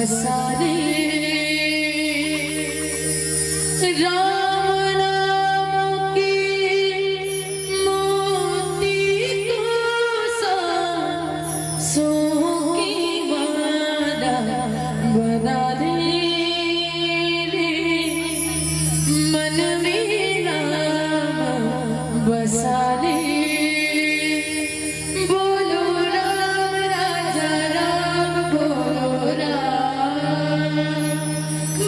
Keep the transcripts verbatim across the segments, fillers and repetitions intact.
बसा ले। राम नाम की मोती को सांसों की माला बना ले रे। मन में राम बसा ले। बोलो राम, राजा राम, बोलो राम।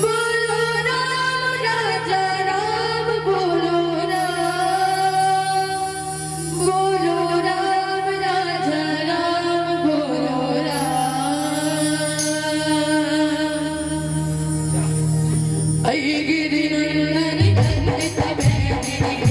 बोलो राम, राजा राम, बोलो राम। बोलो राम, राजा राम, बोलो राम। ऐ गिरिनंदन नंदित मेदिनी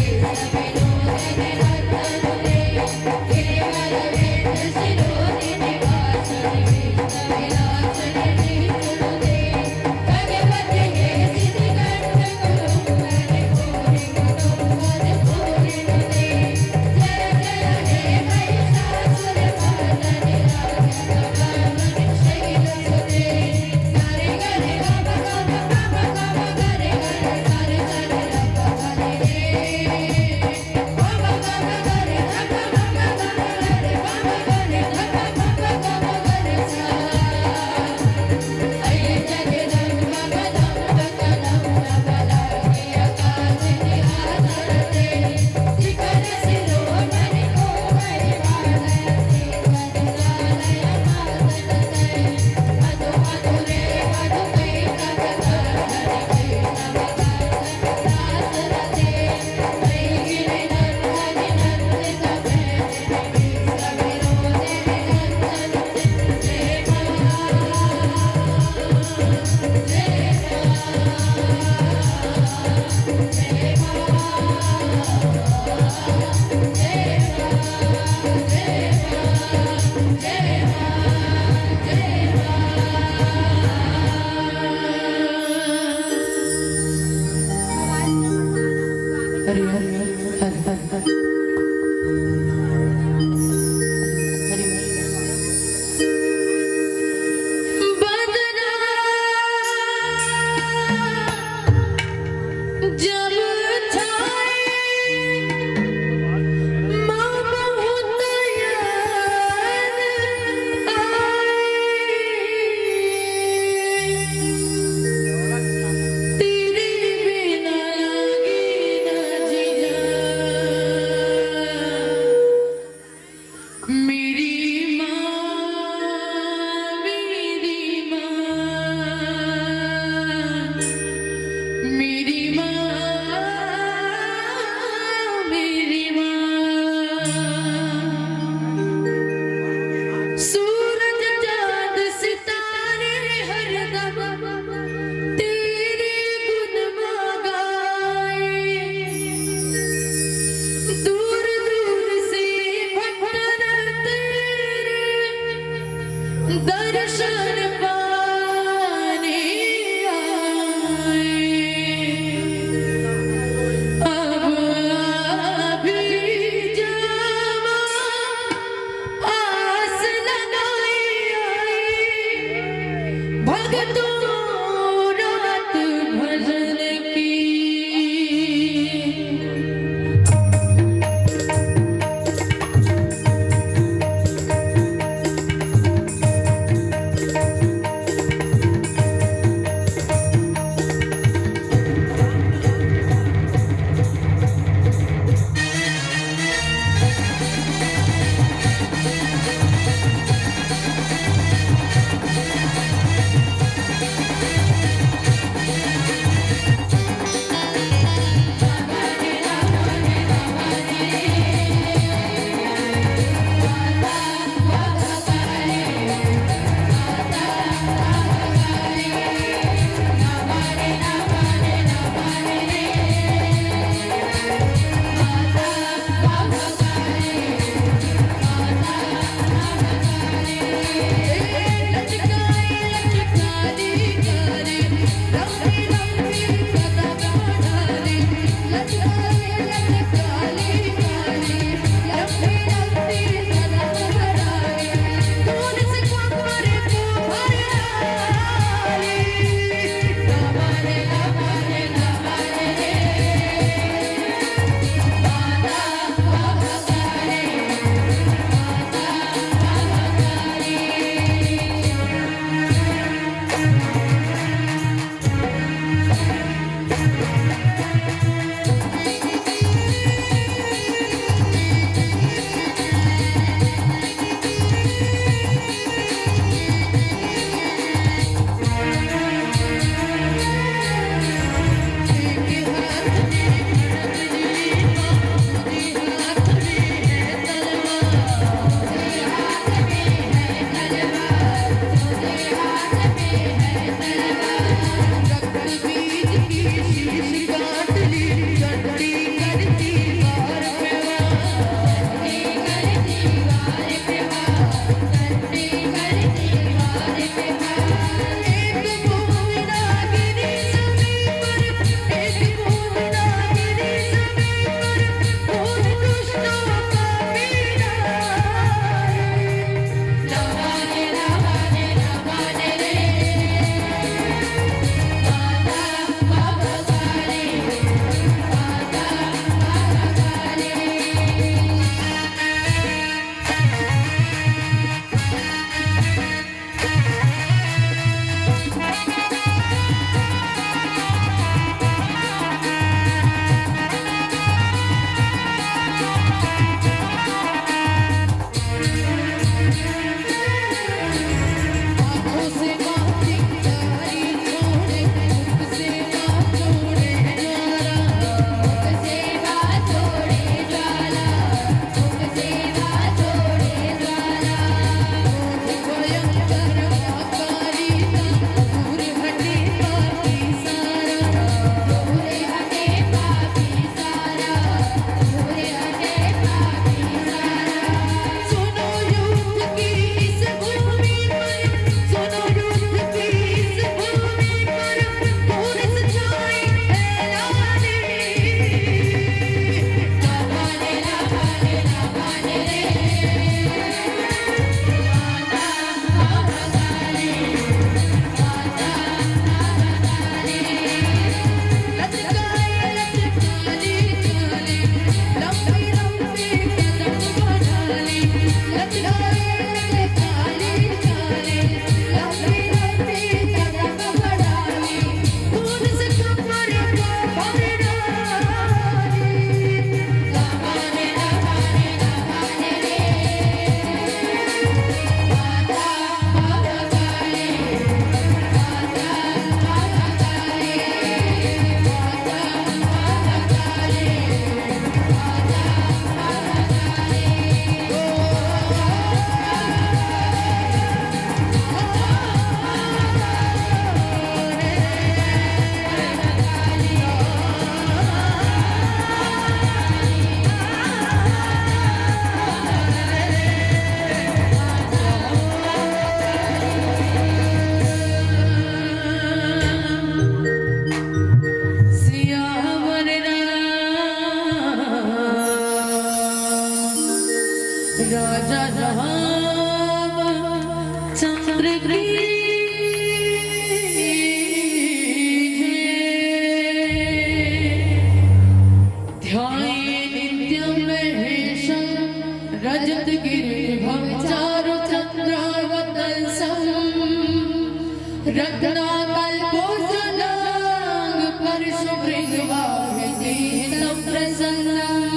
कल्पोऽसुनाङ्गपरशुभृङ्गवाहतीः तं प्रसन्नम्।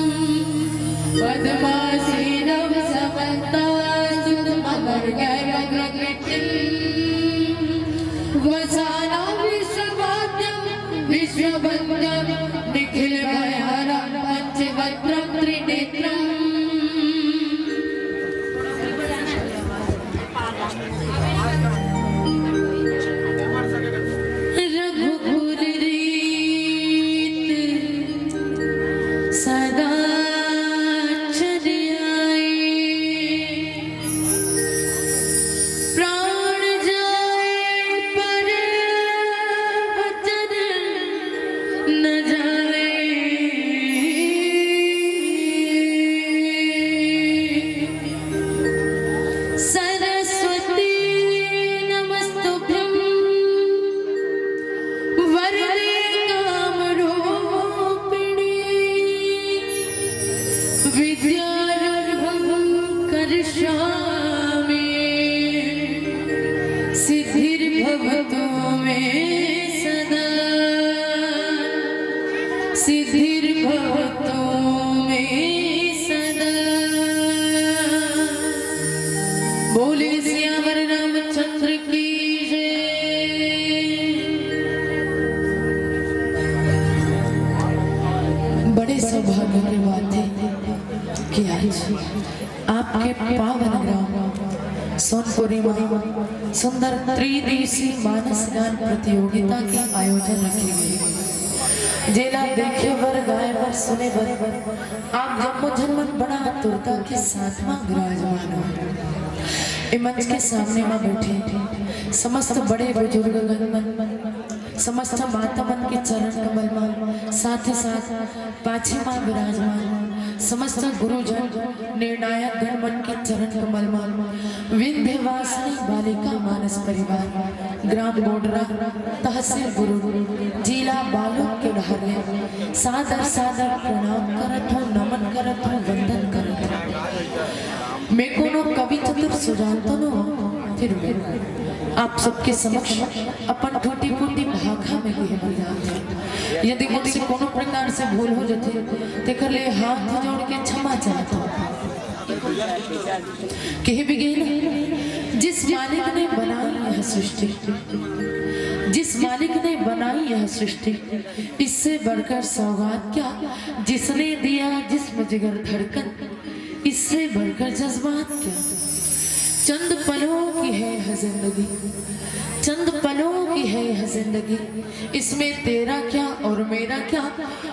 पद्मासीनं समन्तास्तुतममर्गैरग्रकीर्तिम्। वसानां विश्वमाद्यं विश्ववन्द्यं निखिलभयानं पञ्चवक्त्रं त्रिनेत्रम्। रघुकुल रीत सदा चल आए, प्राण जाए पर वचन न जाए। सरस्वती नमस्तुभ्यं वरदे कामरूपिणी, विद्यारम्भं करिष्यामि सिद्धिर्भवतु मे सदा, सिद्धिर्भवतु मे सदा। बोले सियावर रामचंद्र की जय। बड़े सौभाग्य की बात है कि आज आपके पावन ग्राम सोनपुरी में सुंदर त्रिदिवसीय मानस गान प्रतियोगिता के आयोजन रखे गए, जेला देखे बर, गाए बर, सुने बर आप जम्मो झन मन बड़ा आतुरता के साथ में विराजमान हो। ए मंच के सामने में बैठे समस्त बड़े बुजुर्ग गण मन, समस्त माता मन के चरण कमल में, साथ ही साथ पाछे मा विराजमान समस्त गुरुजन, निर्णायक गण मन के चरण कमल मा, विंध्यवासिनी बालिका मानस परिवार, ग्राम बोडरा, तहसील गुरूर, जिला बालोद के डहर ले सादर सादर प्रणाम करत हो, नमन करत हो, वंदन करत हो। मैं कोनो कवि चतुर सुजान तो न हो, फिर भी आप सबके समक्ष अपन टूटी फूटी भाखा में कहे बर जात हूँ। यदि मुझसे कोनो प्रकार से भूल हो जाती, तेकर ले हाथ जोड़ के क्षमा चाहता हूँ। कहे भी गए ना, जिस मालिक ने बनाई यह सृष्टि, जिस मालिक ने बनाई यह सृष्टि, इससे बढ़कर सौगात क्या, जिसने दिया जिस्म जिगर धड़कन, इससे बढ़कर जज्बात क्या? चंद पलों की है यह जिंदगी, चंद पलों की है यह जिंदगी, इसमें तेरा क्या और मेरा क्या?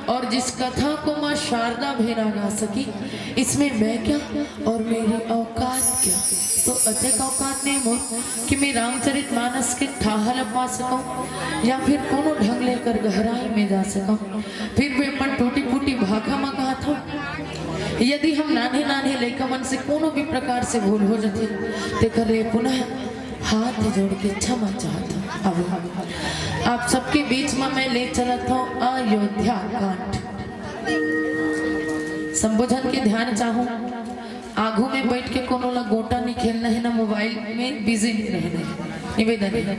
और जिस कथा को माँ शारदा भी ना गा सकी, इसमें मैं क्या और मेरी औकात क्या? तो अतेक औकात नहीं मोर कि मैं रामचरित मानस के ठाह ल पा सकूं या फिर कोनो ढंग लेकर गहराई में जा सकूं। फिर भी अपन टूटी फूटी भाखा मा कहत हूँ, यदि हम नान्हे नान्हे लइका मन से कोनो भी प्रकार से भूल हो जाथे, तेकर ले पुनः हाथ जोड़ के क्षमा चाहत हूँ। अब आप सबके बीच में मैं ले चलत हूँ अयोध्या कांड। शंभुझन के ध्यान चाहूँ, आगू में बैठ के कोनो ला गोटा नहीं खेलना है, ना मोबाइल में बिजी नहीं रहना है। निवेदन है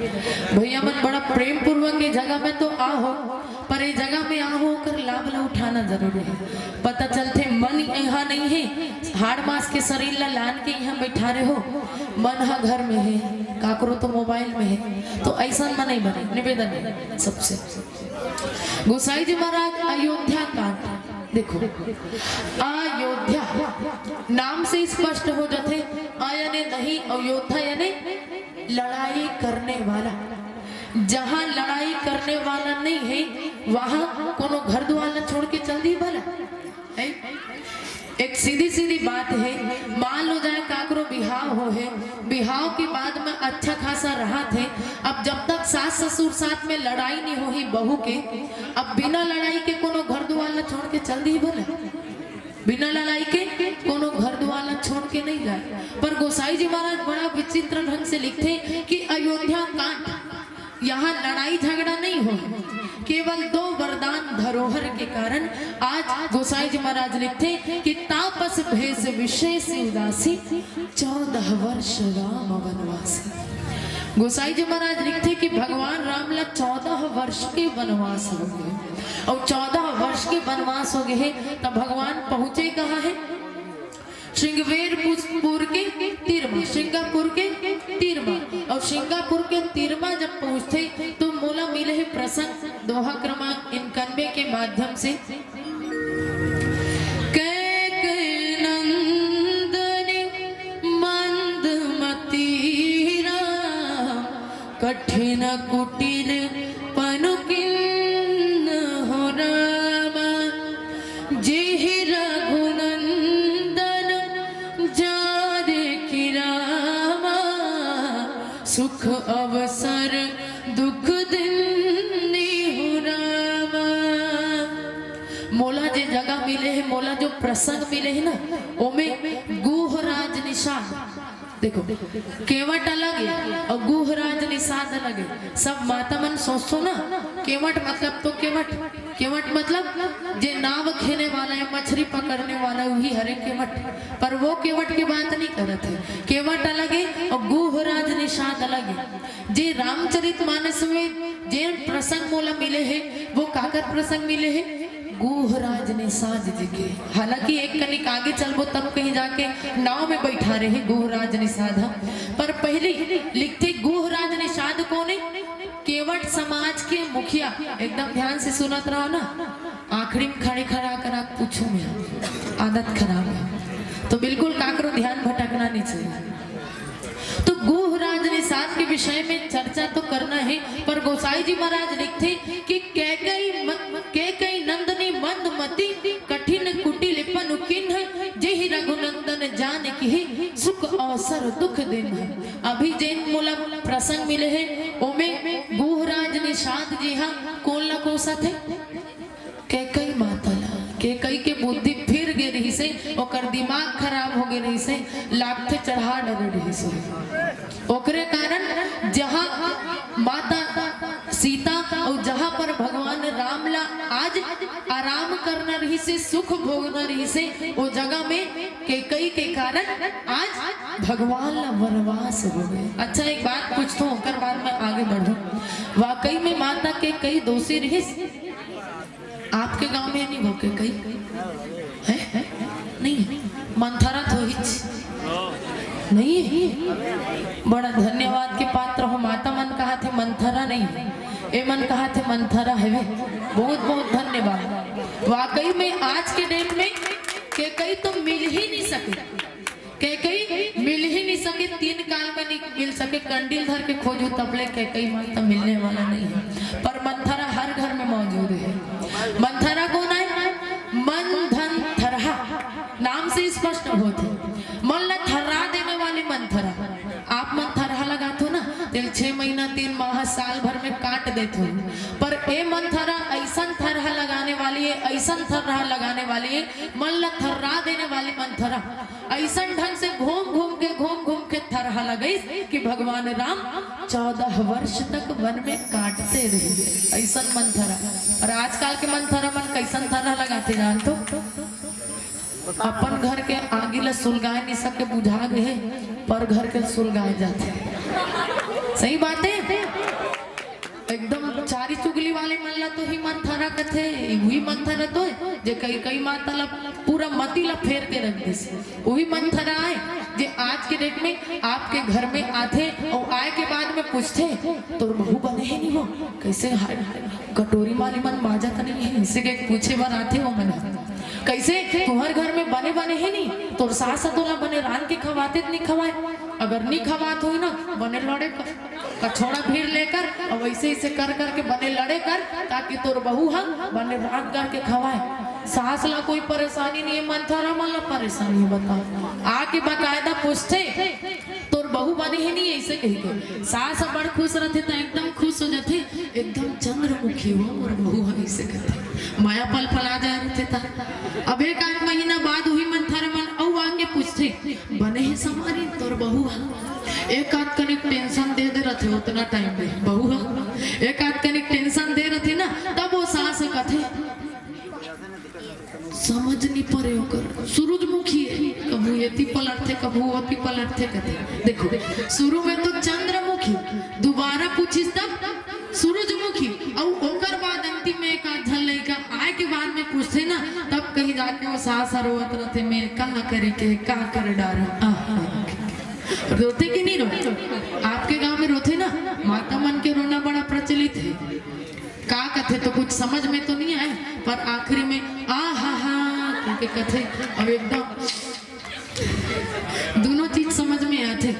भैया मन, बड़ा प्रेम पूर्वक ये जगह में तो आ हो, पर ये जगह में आ हो ओकर लाभ ला उठाना जरूरी है। पता चलथे मन यहाँ नहीं है, हाड़ मास के शरीर ला लान के यहाँ बैठा रहे हो, मन हा घर में है, काकरो तो मोबाइल में है, तो ऐसा मन नहीं बने। निवेदन है सबसे। गोसाई जी महाराज अयोध्या कांड देखो, अयोध्या नाम से स्पष्ट हो जाथे, अ यानी नहीं, अयोध्या यानी लड़ाई करने वाला। जहाँ लड़ाई करने वाला नहीं है, वहाँ कोनो घर दुआर ला छोड़ के चल दी भला, है? एक सीधी सीधी बात है, मान लो जाए काकरो बिहाव हो है, बिहाव के बाद में अच्छा खासा रहत है, अब जब तक सास ससुर साथ में लड़ाई नहीं होही बहू के, अब बिना लड़ाई के कोनो घर दुआर ला छोड़ के चल दी भला, बिना लड़ाई के कोनो घर दुआर ला छोड़ के नहीं जाए। पर गोसाई जी महाराज बड़ा विचित्र ढंग से लिखथे कि अयोध्या कांड, यहाँ लड़ाई झगड़ा नहीं हो, केवल दो वरदान धरोहर के कारण आज गोसाई जी महाराज लिखथे कि तापस भेष विशेष उदासी, चौदह वर्ष राम वनवासी। गोसाई जी महाराज लिखथे कि भगवान राम ला चौदह वर्ष के वनवास हो गे, अउ चौदह वर्ष के वनवास हो गे हे, त भगवान पहुंचे कहाँ हे? श्रृंगवेरपुर के तीर म, सिंगापुर के तीर म। अउ सिंगापुर के तीर म जब पहुंचथे, तो मोला मिले हे प्रसंग, दोहा क्रमांक इक्यानवे के माध्यम से। कैकई नंदनी मंदमती राम, कठिन कुटिल पनुकिन हो रामा। जेहि रघुनंदन जानकी रामा, सुख अवसर दुख दिन हो रामा। मोला जे जगह मिले हे, मोला जो प्रसंग मिले हे ना, ओमे गुहराज निषाद, देखो, केवट अलग हे अउ गुहराज निषाद अलग हे। सब माता मन सोचथो ना, केवट मतलब तो केवट, केवट मतलब जे नाव खेने वाला हे, मछरी पकड़ने वाला हे, उही हरे केवट। पर वो केवट के बात नहीं करत हे, केवट अलग हे अउ गुहराज निषाद अलग हे। जे रामचरित मानस में जे प्रसंग मोला मिले हे, वो काकर प्रसंग मिले हे? गुहराज निषाद जी के। हालांकि एक कनिक आगे चलबो तब कहीं जाके नाव में बैठा रहे गुहराज निषाद ह। पर पहली लिखथे गुहराज निषाद कोन हे? केवट समाज के मुखिया। एकदम ध्यान से सुनत रहो ना, आखिरी में खड़े खड़ा करा पूछूं मैं, आदत खराब है। तो बिल्कुल काकरो ध्यान भटकना नहीं चाहिए। तो गुहराज निषाद के विषय में चर्चा तो करना है, पर गोसाई जी महाराज लिखथे कि कैकई म-, कैकई नंदनी मंदमती, कठिन कुटिल पनुकिन्ह, जेहि रघुनंदन जानकी सुख अवसर दुख दिन। अभी जेन मोला प्रसंग मिले हे, ओमे गुहराज निषाद जी हा कोन ला कोसत हे? कैकई माता ला। कैकई के बुद्धि फिर गे रहिसे, ओकर दिमाग खराब हो गे रहिसे, लात चढ़ा डरे रहिसे। ओकरे कारण जहाँ माता सीता अउ जहाँ पर भगवान राम ला आज आराम करना रहिसे, सुख भोगना रहिसे, वो जगह में कैकई के कारण आज भगवान ला वनवास हो गे। अच्छा, एक बात पूछथों, ओकर बाद मैं आगे बढ़ूं। वाकई में माता कैकई दोषी रहिस? आपके गांव में नहीं हो कैकई? है? नहीं। मंथरा तो हिच नहीं। बड़ा धन्यवाद के पात्र हो। माता मन कहाथे मंथरा नहीं, ए मन कहाथे मंथरा हवे। बहुत बहुत धन्यवाद। वाकई में आज के डेट में कैकई तो मिल ही नहीं सके। कैकई मिल ही नहीं सके, तीन काल में नहीं मिल सके। कंडील धर के खोजू तब ले कैकई माता मिलने वाला नहीं है, पर मंथरा हर घर में मौजूद है। मंथरा कोन आय? मन धन थरहा नाम से स्पष्ट होत हे। मन ला थर्रा देने वाली मंथरा। आप मन थरहा लगाथो ना, तेल छह महीना, तीन माह, साल भर में काट देथो, पर ए मंथरा ऐसन थरहा लगाने वाली है, ऐसन थरहा लगाने वाली है, मन ला थर्रा देने वाली मंथरा। ऐसन ढंग से घूम घूम के, घूम घूम के थरहा लगइस कि भगवान राम चौदह वर्ष तक वन में काटते रहे, ऐसन मंथरा। और आजकल के मंथरा मन कैसन थरहा लगाथे जानथो? अपन घर के आगी ला सुलगाए नहीं सके, बुझा गे हे, पर घर के सुलगाए जाथे। सही बात है। एकदम चारी चुगली वाले मन ला तो ही मंथरा कथे, वही मंथरा तो है जे कैकई माता ला पूरा मती ला फेर के रख दिस। वही मंथरा आय जे आज के डेट में आपके घर में आथे और आय के बाद में पूछथे, "तोर बहू बने हे नहीं वो? कैसे हाय, कटोरी माली मन माजत नहीं है?" इसे के पूछे बर आथे वो मन। "कैसे तुम्हर घर में बने बने हे नहीं? तोर सास ह तोला बने रांध के खवाथे त नहीं खवाए? अगर नहीं खवात होही ना, बने लड़े कर, कछोड़ा भीड़ लेकर और वैसे ऐसे कर करके बने लड़े कर, ताकि तोर बहू ह बने रांध करके खवाए।" सास ला कोई परेशानी नहीं है, मंथरा मन ला परेशानी है, बताओ। आके बाकायदा पूछथे, "तोर बहू बने हे नहीं?" ऐसे कही के सास ह बड़ खुश रथे, त एकदम खुश हो जाथे, "एकदम चंद्रमुखी हो मोर बहू ह," ऐसे कहथे। मया पल पला जाए रथे। त अब एक आध महीना बाद वही मंथरा मन अउ आके पूछथे, "बने हे संवरी तोर बहू ह?" एक आध कनिक टेंशन दे दे रथे उतना टाइम में बहू ह, एक आध कनिक टेंशन दे रथे ना, तब वो सास ह कथे, "समझ नहीं परे ओकर, सूरजमुखी है, कभू एती पलटथे, कभू ओती पलटथे," कथे। देखो, शुरू में तो चंद्रमुखी, अउ ओकर बाद अंतिम में एक आध झन लइका आए के बाद में पूछथे ना, तब कहीं जाके वो सास ह रोवत रथे, "मैं का करे के, का कर डारंव?" आह, रोथे कि नहीं रोथे? आपके गांव में रोथे ना? माता मन के रोना बड़ा प्रचलित है। का कथे तो कुछ समझ में तो नहीं आए, पर आखिरी में आ हा हा करके कथे, अब एकदम दोनों चीज समझ में आथे।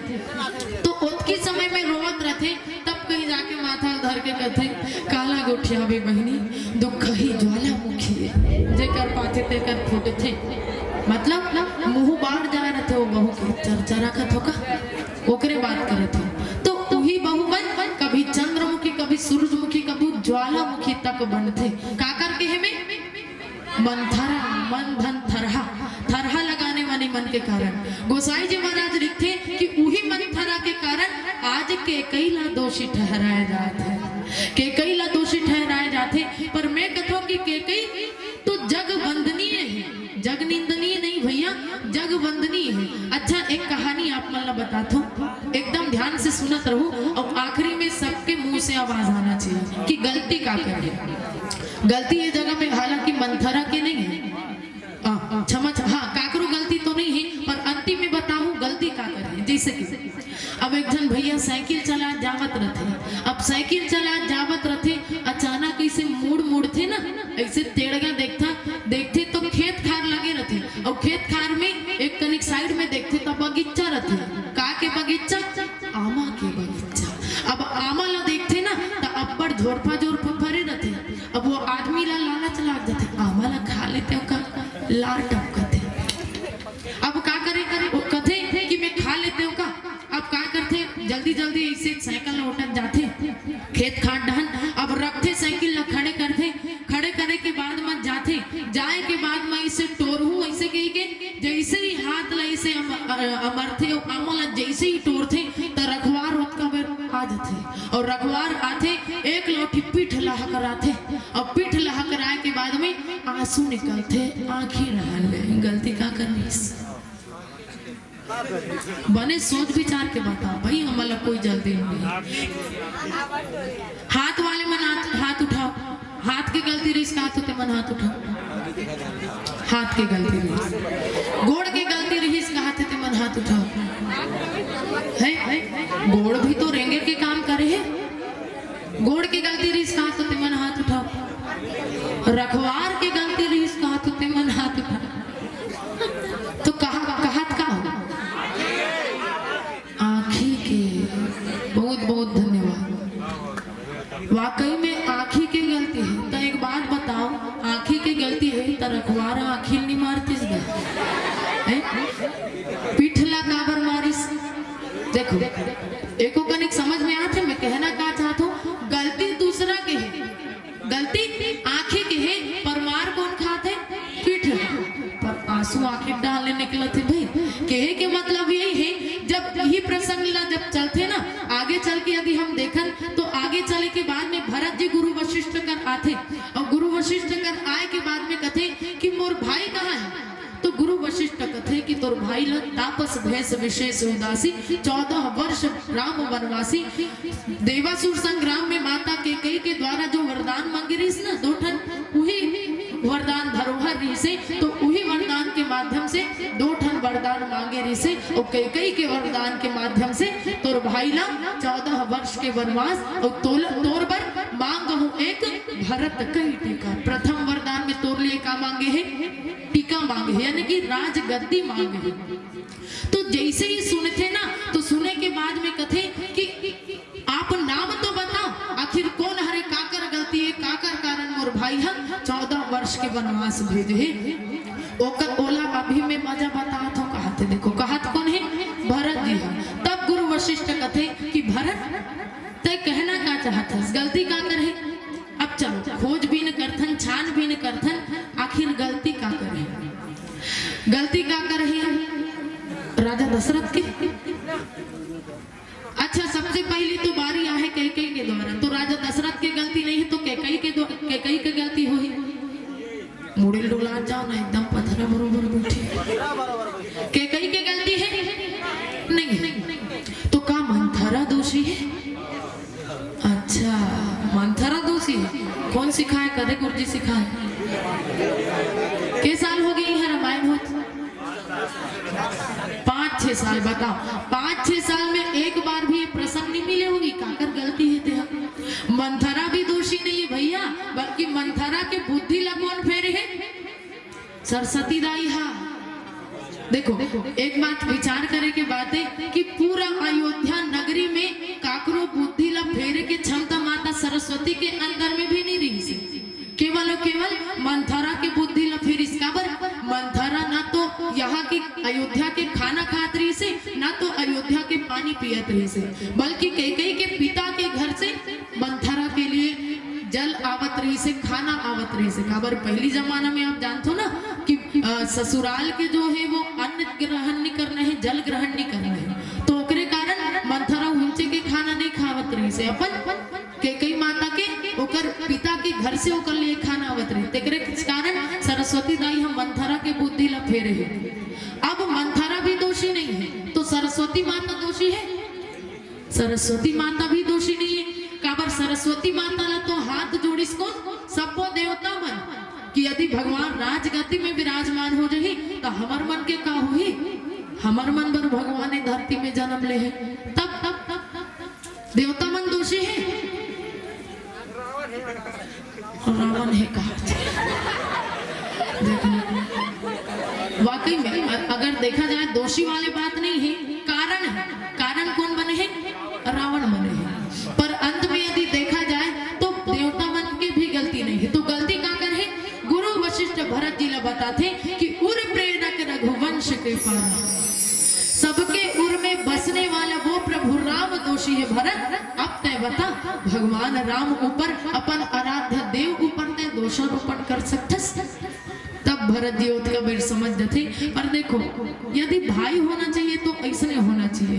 तो ओतकी समय में रोवत रथे, तब कहीं जाके माथा धर के कथे, "काला गोठियाबे बहिनी, दुख ही ज्वालामुखी है, जेकर पाथे तेकर फूटथे।" मतलब मुंह बाढ़ जा रथे वो बहू के, चरचरा कथो का, ओकरे बात करत हो। तो उही बहू मन कभी चंद्रमुखी, कभी सूरजमुखी, कभी ज्वालामुखी तक बनथे। का करके हे में? मंथरा, मन धन थरहा, थरहा लगाने वाली मन के कारण। गोसाई जी महाराज लिखथे कि उही मंथरा के कारण आज केकई ला दोषी ठहराया जात है, केकई ला दोषी ठहराया जात है। पर मैं कथों कि केकई तो जग वंदनीय है, जग निंदनीय नहीं भैया, जग वंदनीय है। अच्छा, एक कहानी आप मन ला बताथों, एकदम ध्यान से सुनत रहू, और आखिरी में सबके मुंह से आवाज आना चाहिए कि गलती का करे। गलती ये जगह में हालांकि मंथरा के नहीं है। आ, क्षमा, क्षमा, हाँ, काकरो गलती तो नहीं है, पर अंतिम में बताहूँ गलती का करे। जैसे कि अब एक झन भैया साइकिल चला जावत रथे, अब साइकिल चला जावत रथे, अचानक ऐसे मुड़ मुड़थे ना, ऐसे टेड़गा देखथा, देखथे तो खेत खार लगे रथे, और खेत खार में एक कनिक साइड में देखथे तो बगीचा रथे। का के बगीचा? आमा के बगीचा। अब आमा ला देखथे ना, त अब्बड़ झोरफा झोरफा फरे रथे। अब वो आदमी ला लालच लाग जाथे, "आमा ला खा लेते हो का, लार टपकथे।" अब का करे, करे वो कथे कि "मैं खा लेते हो का।" अब का करथे, जल्दी जल्दी ऐसे साइकिल ला ओटत जाथे खेत खार डहन। अब रखथे साइकिल ला, खड़े करथे, खड़े करे के बाद म जाथे, जाए के बाद म ऐसे टोरहू ऐसे कही के जैसे ही हाथ ला ऐसे अम-, अ-, अमरथे, अउ आमा ला जैसे ही टोरथे, त रखवार ओतका बेर आ जाथे। अउ रखवार आथे, एक लौठी पीठ लहकराथे, अउ पीठ लहकराए के बाद में आंसू निकलथे, आंखी रहल ले। गलती का करनिस? बने सोच विचार के बताओ भाई, हमला कोई जल्दी नहीं। हाथ वाले मन हाथ, हाथ उठाओ। हाथ के गलती रहिस कहाथो ते मन हाथ उठाओ। हाथ के गलती रहिस, गोड़ के गलती रहिस कहाथे ते मन हाथ उठाओ। है, गोड़ भी तो रेंगे के काम करे है। गोड़ के गलती रहिस कहाथो ते मन हाथ उठाओ। रखवार के गलती रहिस कहाथो ते मन हाथ उठाओ। तो कहा, कहात का हो? आँखी के। बहुत बहुत धन्यवाद। वाकई में आँखी के गलती है। तो एक बात बताओ, आँखी के गलती है तो रखवार आँखी नहीं मारतीस गा? हैं? पीठ ला काबर मारिस? देखो, एको कनिक समझ में आथे, मैं कहना का चाहत हूँ, गलती दूसरा के है, गलती आँखी के है, पर मार कौन खात है? पीठ। पर आंसू आँखी डाल ले निकलत है भाई। कहे के मतलब यही है, जब यही प्रसंग ला जब चलथे ना, आगे चल के यदि हम देखन तो आगे चले के बाद में भरत जी गुरु वशिष्ठ कर आथे, और गुरु वशिष्ठ कर आए के बाद में कथे कि मोर भाई कहाँ है? तो गुरु वशिष्ठ कथे कि तोर भाई ल तापस भैंस विशेष उदासी, चौदह वर्ष राम वनवासी। देवासुर संग्राम में माता कैकेयी के द्वारा जो वरदान मांगे रहिस ना, दो ठन, उही वरदान धरोहर रहिसे, तो उही वरदान के माध्यम से दो ठन वरदान मांगे रहिसे, और कैकेयी के वरदान के माध्यम से तोर भाई ला चौदह वर्ष के वनवास, और तोल-, तोर बर मांग हूँ एक भरत कई टीका। प्रथम वरदान में तोर लिए का मांगे है? टीका मांगे है, यानी कि राजगद्दी मांगे है। तो जैसे ही सुनथे ना, तो सुने के बाद में कथे कि आप नाम तो बताओ, आखिर कौन हरे, काकर गलती है, काकर कारण मोर भाई ह चौदह वर्ष के वनवास भेजे है। ओकर, ओला अभी मैं मजा बतात हूँ, कहत है, देखो, कहत कौन है? भरत जी है। तब गुरु वशिष्ठ कथे कि भरत, तय कहना का चाहत हस, गलती काकर है? अब चलो, खोजबीन करथन, छानबीन करथन, आखिर गलती काकर है? गलती काकर है? राजा दशरथ के। अच्छा, सबसे पहली तो बारी आहे कैकेयी के द्वारा, तो राजा दशरथ के गलती नहीं है, तो कैकेयी के द्वा-, कैकेयी के गलती होही। मुड़ी ल डोला जाओ ना, एकदम पथरा बरोबर बैठे। कैकेयी के गलती है? नहीं है। तो का मंथरा दोषी है? अच्छा, मंथरा दोषी कोन सिखाय, कदे गुरुजी सिखाय? के साल हो गे इहाँ रामायण होत? पाँच छह साल। बताओ, पाँच छह साल में एक बार भी ये प्रसंग नहीं मिले होही। काकर गलती हे तेहा? मंथरा भी दोषी नहीं है भैया, बल्कि मंथरा के बुद्धि ला कोन फेरे हे? सरस्वती दाई हा। देखो, एक बात विचार करे के बात हे कि पूरा अयोध्या नगरी में काकरो बुद्धि ला फेरे के क्षमता माता सरस्वती के अंदर में भी नहीं रहिस हे। केवल अउ केवल मंथरा के बुद्धि ला फेरिस। काबर? मंथरा ना तो यहाँ के अयोध्या के खाना खात रहिस हे, ना तो अयोध्या के पानी पियत रहिस हे, बल्कि कैकेयी के पिता के घर से मंथरा के लिए जल आवत रहिस हे, खाना आवत रहिस हे। काबर? पहली जमाना में आप जानथो ना कि, अ, ससुराल के जो है वो अन्न ग्रहण नहीं करना है, जल ग्रहण नहीं करना है, तो ओकरे कारण मंथरा उंचे के खाना नहीं खावत रहिस हे। अपन कैकेयी माता के, ओकर पिता के घर से ओकर लिए खाना आवत रहिस, तेकरे कारण सरस्वती दाई हम मंथरा के बुद्धि ला फेरे हे। अब मंथरा भी दोषी नहीं है, तो सरस्वती माता दोषी है? सरस्वती माता भी दोषी नहीं है। काबर? सरस्वती माता ला तो हाथ जोड़िस कोन? सब्बो देवता मन, कि यदि भगवान राजगति में विराजमान हो जाही, तो हमर मन के का होही? हमर मन बर भगवान ए धरती में जन्म ले हे। तब, तब, तब, तब, तब देवता मन दोषी हे? रावण हे कहा। देखो, वाकई में अ-, अगर देखा जाए, दोषी वाले बात नहीं है, कारण है। कारण कोन बने हे? रावण बने हे। पर अंत में यदि देखा जाए तो देवता मन के भी गलती नहीं है। तो गलती काकर हे? गुरु वशिष्ठ भरत जी ला बताथे कि उर प्रेरक रघुवंश कृपाला, सबके उर में बसने वाला वो प्रभु राम दोषी है भरत। अब तैं बता, भगवान राम ऊपर अपन आराध्य देव ऊपर तैं दोषारोपण कर सकथस? तब भरत जी ओतका बेर समझ जथे। पर देखो, यदि भाई होना चाहिए तो ऐसने होना चाहिए।